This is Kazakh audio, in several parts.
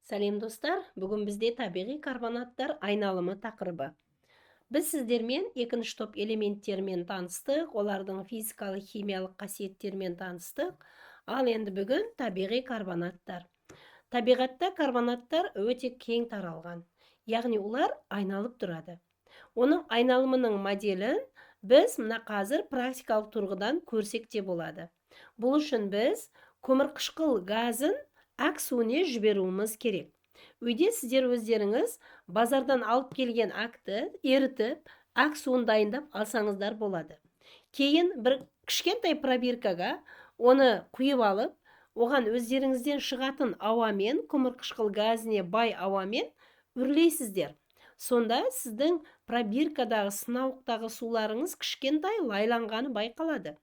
Сәлем, достар! Бүгін бізде табиғи карбонаттар айналымы тақырыбы. Біз сіздермен екінші топ элементтермен таныстық, олардың физикалық, химиялық қасиеттерімен таныстық. Ал енді бүгін табиғи карбонаттар. Табиғатта карбонаттар өте кең таралған, яғни олар айналып тұрады. Оның айналымының моделін біз мына қазір практикалық тұрғыдан көрсек те болады. Бұл үшін біз көмірқышқыл газын әк суіне жіберуіміз керек. Үйде сіздер өздеріңіз базардан алып келген әкті ерітіп, әк суын дайындап алсаңыздар болады. Кейін бір кішкентай пробиркаға оны құйып алып, оған өздеріңізден шығатын ауамен, көмірқышқыл газіне бай ауамен үрлейсіздер. Сонда сіздің пробиркадағы, сынауықтағы суларыңыз кішкентай лайланғаны байқалады.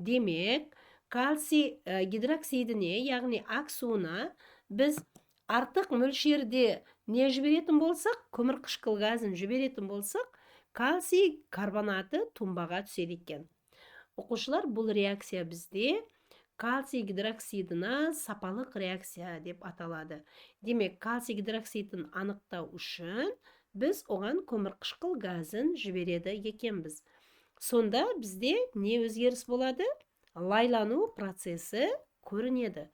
Демек, кальций гидроксидіне, яғни әк суына біз артық мөлшерде не жіберетін болсақ, көмірқышқыл газын жіберетін болсақ, кальций карбонаты тұнбаға түседі екен. Оқушылар, бұл реакция бізде кальций гидроксидына сапалық реакция деп аталады. Демек, кальций гидроксидін анықтау үшін біз оған көмірқышқыл газын жібереді екенбіз. Сонда бізде не өзгеріс болады? Лайлану процесі көрінеді.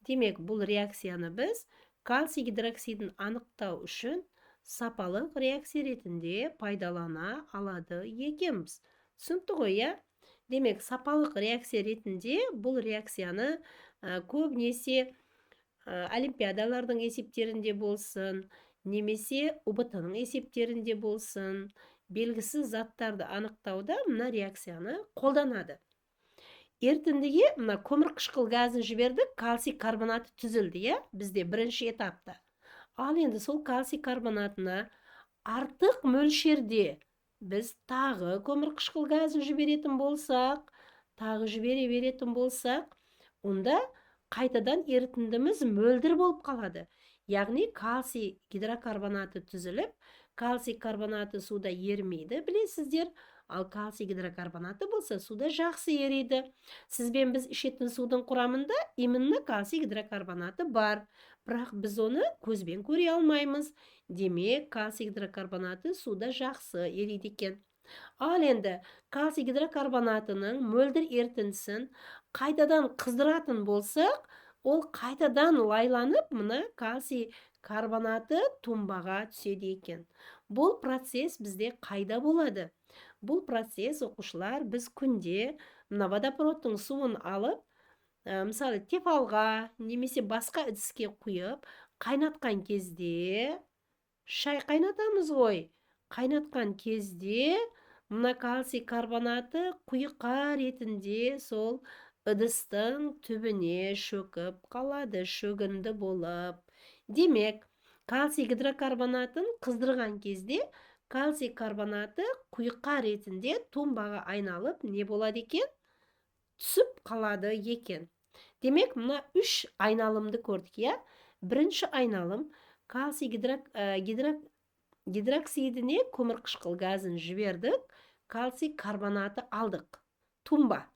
Демек, бұл реакцияны біз кальций гидроксидін анықтау үшін сапалық реакция ретінде пайдалана алады екенбіз. Түсінікті ғой, иә? Демек, сапалық реакция ретінде бұл реакцияны көбінесе олимпиадалардың есептерінде болсын, немесе ҰБТ-ның есептерінде болсын, белгісіз заттарды анықтауда мына реакцияны қолданады. Ерітіндіге мына көмірқышқыл газын жібердік, кальций карбонаты түзілді, иә, бізде бірінші этапта. Ал енді сол кальций карбонатына артық мөлшерде біз тағы көмірқышқыл газын жіберетін болсақ, тағы жібере беретін болсақ, онда қайтадан ерітіндіміз мөлдір болып қалады. Яғни кальций гидрокарбонаты түзіліп, кальций карбонаты суда ерімейді, білесіздер. Ал кальций гидрокарбонаты болса, суда жақсы ериді. Сізбен біз ішетін судың құрамында именно кальций гидрокарбонаты бар. Бірақ біз оны көзбен көре алмаймыз. Демек, кальций гидрокарбонаты суда жақсы ериді екен. Ал енді кальций гидрокарбонатының мөлдір ерітіндісін қайтадан қыздыратын болсақ, ол қайтадан лайланып, мына кальций карбонаты тұнбаға түседі екен. Бұл процесс бізде қайда болады? Бұл процесс, оқушылар, біз күнде мына водопроводтың суын алып, мысалы, тефалға немесе басқа ыдыске құйып, қайнатқан кезде, шай қайнатамыз ғой. Қайнатқан кезде мына кальций карбонаты құйқа ретінде сол ыдыстың түбіне шөкіп қалады, шөгінді болып. Демек, кальций гидрокарбонатын қыздырған кезде кальций карбонаты құйқа ретінде тұнбаға айналып, не болады екен? Түсіп қалады екен. Демек, мына үш айналымды көрдік, иә? Бірінші айналым: кальций гидроксидіне көмірқышқыл газын жібердік, кальций карбонаты алдық, тұнба.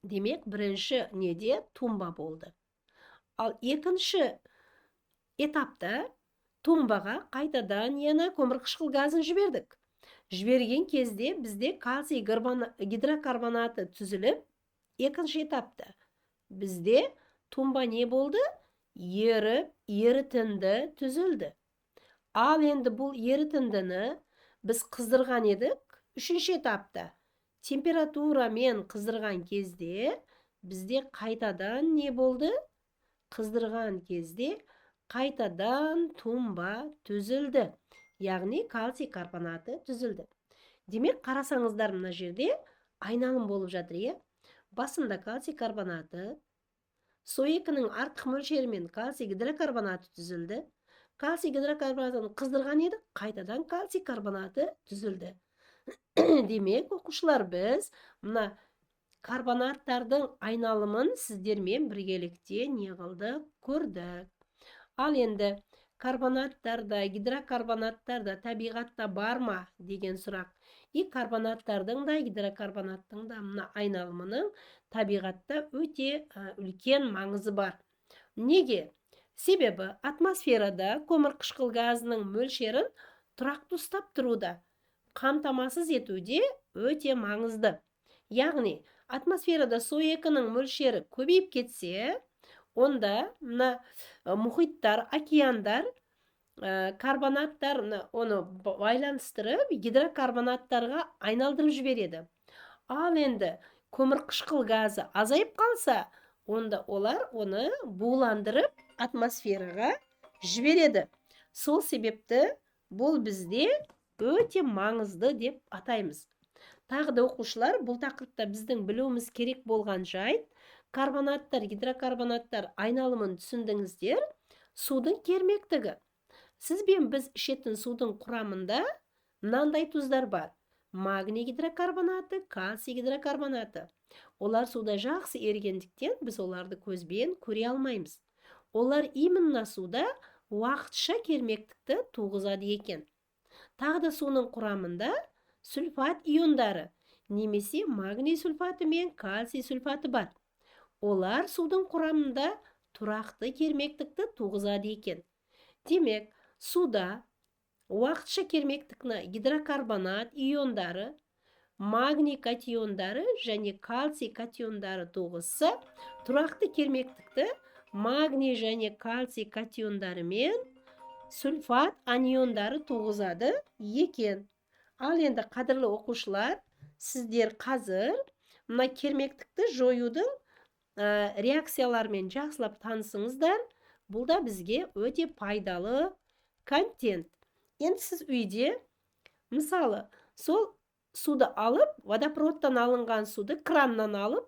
Демек, бірінші неде тұнба болды. Ал екінші этапта тұнбаға қайтадан яна көмірқышқыл газын жібердік. Жіберген кезде бізде кальций гидрокарбонаты түзіліп, екінші этапта бізде тұнба не болды? Еріп, ерітінді түзілді. Ал енді бұл ерітіндіні біз қыздырған едік. Үшінші этапта температурамен қыздырған кезде бізде қайтадан не болды? Қыздырған кезде қайтадан тұнба түзілді, яғни кальций карбонаты түзілді. Демек, қарасаңыздар, мына жерде айналым болып жатыр, иә? Басында кальций карбонаты, со екінің артық мөлшерімен кальций гидрокарбонаты түзілді. Кальций гидрокарбонатын қыздырған едік, қайтадан кальций карбонаты түзілді. Демек, оқушылар, біз мына карбонаттардың айналымын сіздермен біргелікте не қылдық, көрдік. Ал енді карбонаттарда, гидрокарбонаттарда табиғатта бар ма деген сұрақ. И карбонаттардың да, гидрокарбонаттың да мына айналымының табиғатта өте үлкен маңызы бар. Неге? Себебі атмосферада көмірқышқыл газының мөлшерін тұрақты ұстап тұруда, қамтамасыз етуде өте маңызды. Яғни атмосферада СО2-нің мөлшері көбейіп кетсе, онда мына мұхиттар, океандар карбонаттар оны байланыстырып гидрокарбонаттарға айналдырып жібереді. Ал енді көмірқышқыл газы азайып қалса, онда олар оны буландырып атмосфераға жібереді. Сол себепті бұл бізде өте маңызды деп атаймыз. Тағы да оқушылар, бұл тақырыпта біздің білуіміз керек болған жайт, карбонаттар, гидрокарбонаттар айналымын түсіндіңіздер. Судың кермектігі. Сіз бен біз ішетін судың құрамында мынандай тұздар бар. Магний гидрокарбонаты, кальций гидрокарбонаты. Олар суда жақсы ерігендіктен біз оларды көзбен көре алмаймыз. Олар именно суда уақытша кермектікті туғызады екен. Тағы да суның құрамында сульфат иондары немесе магний сульфаты мен кальций сульфаты бар. Олар судың құрамында тұрақты кермектікті туғызады екен. Демек, суда уақытша кермектікні гидрокарбонат иондары, магний катиондары және кальций катиондары туғызса, тұрақты кермектікті магний және кальций катиондары мен сульфат аниондары туғызады екен. Ал енді қадірлі оқушылар, сіздер қазір мына кермектікті жоюдың реакцияларымен жақсылап танысыңыздар. Бұл да бізге өте пайдалы контент. Енді сіз үйде, мысалы, сол суды алып, водопроводтан алынған суды краннан алып,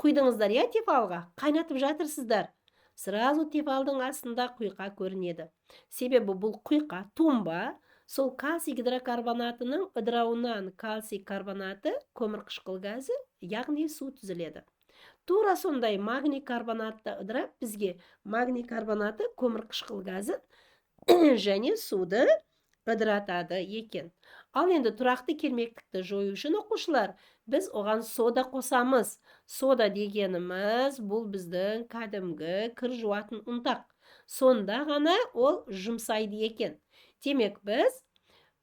құйдыңыздар, я тефалға, қайнатып жатырсыздар. Сразу тефалдың астында құйқа көрінеді. Себебі бұл құйқа тумба, сол кальций гидрокарбонатының ыдырауынан кальций карбонаты, көмірқышқыл газы, яғни су түзіледі. Тура сондай магний карбонатты ыдырап, бізге магний карбонаты, көмірқышқыл газы және суды ыдыратады екен. Ал енді тұрақты кермектікті жою үшін, оқушылар, біз оған сода қосамыз. Сода дегеніміз бұл біздің кәдімгі кір жуатын ұнтақ. Сонда ғана ол жұмсайды екен. Демек, біз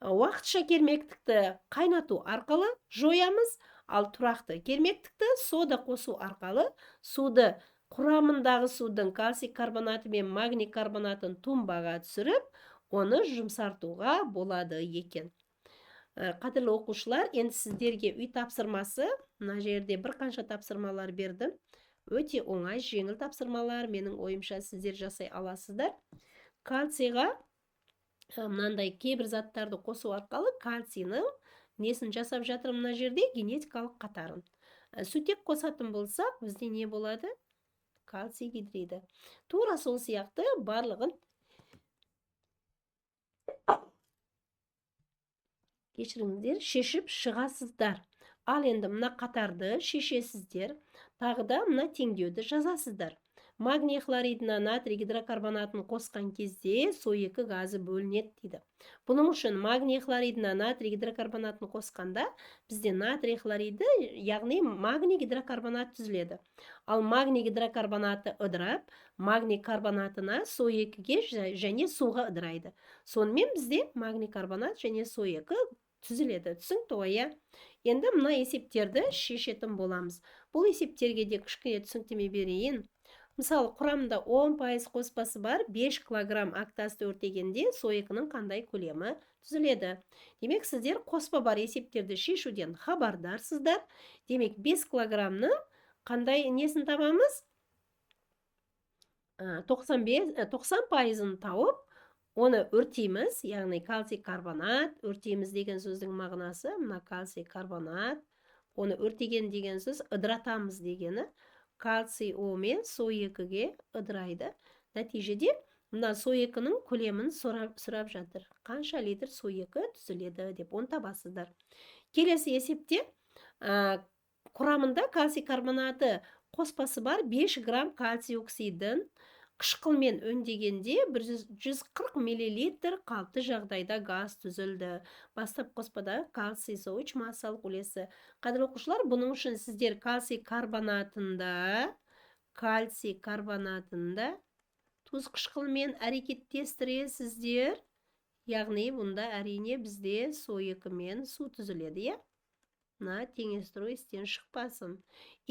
уақытша кермектікті қайнату арқылы жоямыз, ал тұрақты кермектікті сода қосу арқылы суды, құрамындағы судың кальций карбонаты мен магний карбонатын тумбаға түсіріп, оны жұмсартуға болады екен. Қадірлі оқушылар, енді сіздерге үй тапсырмасы, мына жерде бір қанша тапсырмалар бердім. Өте оңай, жеңіл тапсырмалар, менің ойымша сіздер жасай аласыздар. Кальцийға мынандай кейбір заттарды қосу арқылы кальцийның несін жасап жатыр мына жерде, генетикалық қатарын. Сутек қосатын болсақ, бізде не болады? Кальций гидриді. Тура сол сияқты барлығын, кешіріңіздер, шешіп шығасыздар. Ал енді мына қатарды шешесіздер, тағы да мына теңдеуді жазасыздар. Магний хлоридына натрий гидрокарбонатын қосқан кезде СО2 газы бөлінеді дейді. Бұның үшін магний хлоридына натрий гидрокарбонатын қосқанда бізде натрий хлориді, яғни магний гидрокарбонат түзіледі. Ал магний гидрокарбонаты ыдырап, магний карбонатына СО2-ге және суға ыдырайды. Сонымен бізде магний карбонат және СО2 түзіледі. Түсінікті ғой, иә? Енді мына есептерді шешетін боламыз. Бұл есептерге де кішкене түсініктеме берейін. Мысалы, құрамында 10% қоспасы бар 5 килограмм ақтасты өртегенде СО2-нің қандай көлемі түзіледі? Демек, сіздер қоспа бар есептерді шешуден хабардарсыздар. Демек, 5 килограммның қандай несін табамыз? 90%-ын тауып, оны өртейміз, яғни кальций карбонат өртейміз деген сөздің мағынасы, мына кальций карбонат, оны өртеген деген сөз ыдыратамыз дегені. Кальций О мен СО2-ге ыдырайды. Нәтижеде мына СО2-нің көлемін сұрап жатыр. Қанша литр СО2 түзіледі деп оны табасыздар. Келесі есепте, құрамында кальций карбонаты қоспасы бар 5 грамм кальций оксидін қышқылмен өңдегенде бір жүз қырық миллилитр қалыпты жағдайда газ түзілді. Бастап қоспада кальций СО3 массалық үлесі. Қадірлі оқушылар, бұның үшін сіздер кальций карбонатында Тұз қышқылымен әрекеттестіресіздер. Яғни бұнда әрине бізде СО2 мен су түзіледі, иә? Мына теңестіру естен шықпасын.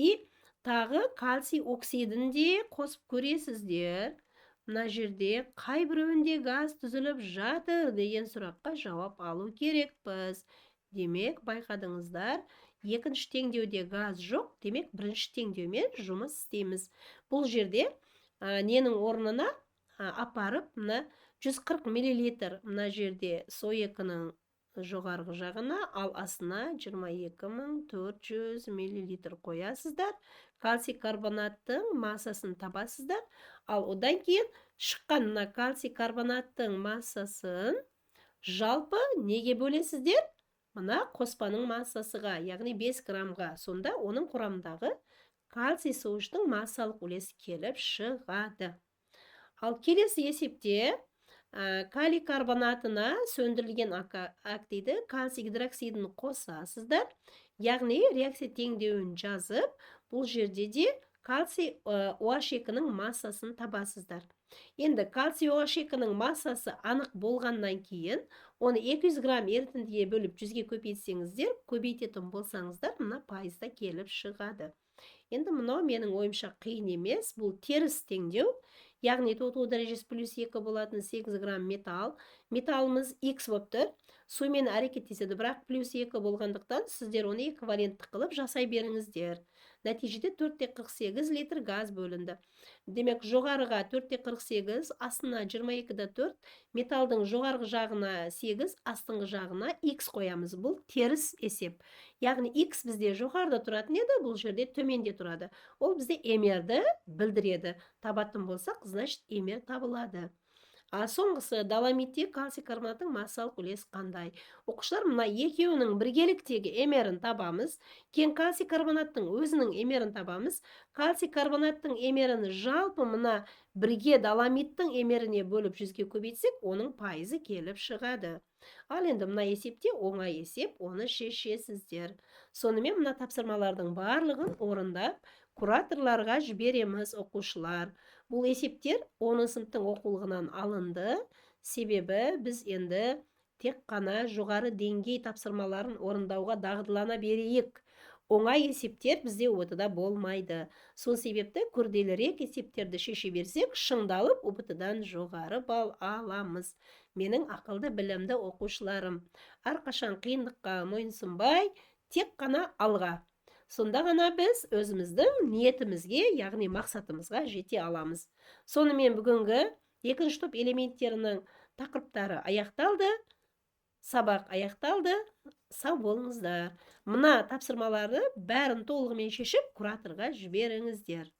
И тағы кальций оксидін де қосып көресіздер. Мына жерде қай біреуінде газ түзіліп жатыр деген сұраққа жауап алу керекпіз. Демек, байқадыңыздар, екінші теңдеуде газ жоқ, демек бірінші теңдеумен жұмыс істейміз. Бұл жерде ненің орнына апарып мына 140 миллилитр мына жерде СО2-нің жоғарғы жағына, ал астына 22 400 миллилитр қоясыздар. Кальций карбонаттың массасын табасыздар. Ал одан кейін шыққан мына кальций карбонаттың массасын жалпы неге бөлесіздер? Мына қоспаның массасыға, яғни 5 граммға. Сонда оның құрамындағы кальций СО3-тің массалық үлесі келіп шығады. Ал келесі есепте калий карбонатына сөндірілген ак дейді, кальций гидроксидін қосасыздар. Яғни реакция теңдеуін жазып, бұл жерде де кальций OH2-нің массасын табасыздар. Енді кальций OH2-нің массасы анық болғаннан кейін, оны 200 грамм ерітіндіге бөліп 100-ге көбейтсеңіздер, көбейтетін болсаңыздар, мына пайызда келіп шығады. Енді мынау менің ойымша қиын емес, бұл теріс теңдеу. Яғни тотығу дәрежесі плюс 2 болатын 8 грамм металл. Металлымыз X болып тұр. Сумен әрекеттеседі, бірақ плюс 2 болғандықтан сіздер оны эквивалентті қылып жасай беріңіздер. Нәтижеде 4,48 литр газ бөлінді. Демек, жоғарыға 4,48, астына 22,4, металдың жоғарғы жағына 8, астыңғы жағына X қоямыз. Бұл теріс есеп. Яғни X бізде жоғарыда тұратын еді, бұл жерде төменде тұрады. Ол бізде МР-ді білдіреді. Табатын болсақ, значит, МР табылады. А соңғысы доломитте кальций карбонаттың массалық үлесі қандай? Оқушылар, мына екеуінің біргеліктегі МР-ін табамыз. Кейін кальций карбонаттың өзінің МР-ін табамыз. Кальций карбонаттың МР-ін жалпы мына бірге доломиттің МР-іне бөліп 100-ге көбейтсек, оның пайызы келіп шығады. Ал енді мына есепте оңай есеп, оны шешесіздер. Сонымен мына тапсырмалардың барлығын орындап, кураторларға жібереміз, оқушылар. Бұл есептер 10 сыныптың оқулығынан алынды. Себебі біз енді тек қана жоғары деңгей тапсырмаларын орындауға дағдылана берейік. Оңай есептер бізде ҰБТ-да болмайды. Сол себепті күрделірек есептерді шеше берсек, шыңдалып ҰБТ-дан жоғары балл аламыз. Менің ақылды, білімді оқушыларым, әрқашан қиындыққа мойынсұнбай, тек қана алға. Сонда ғана біз өзіміздің ниетімізге, яғни мақсатымызға жете аламыз. Сонымен бүгінгі екінші топ элементтерінің тақырыптары аяқталды, сабақ аяқталды. Сау болыңыздар. Мына тапсырмаларды бәрін толығымен шешіп, кураторға жіберіңіздер.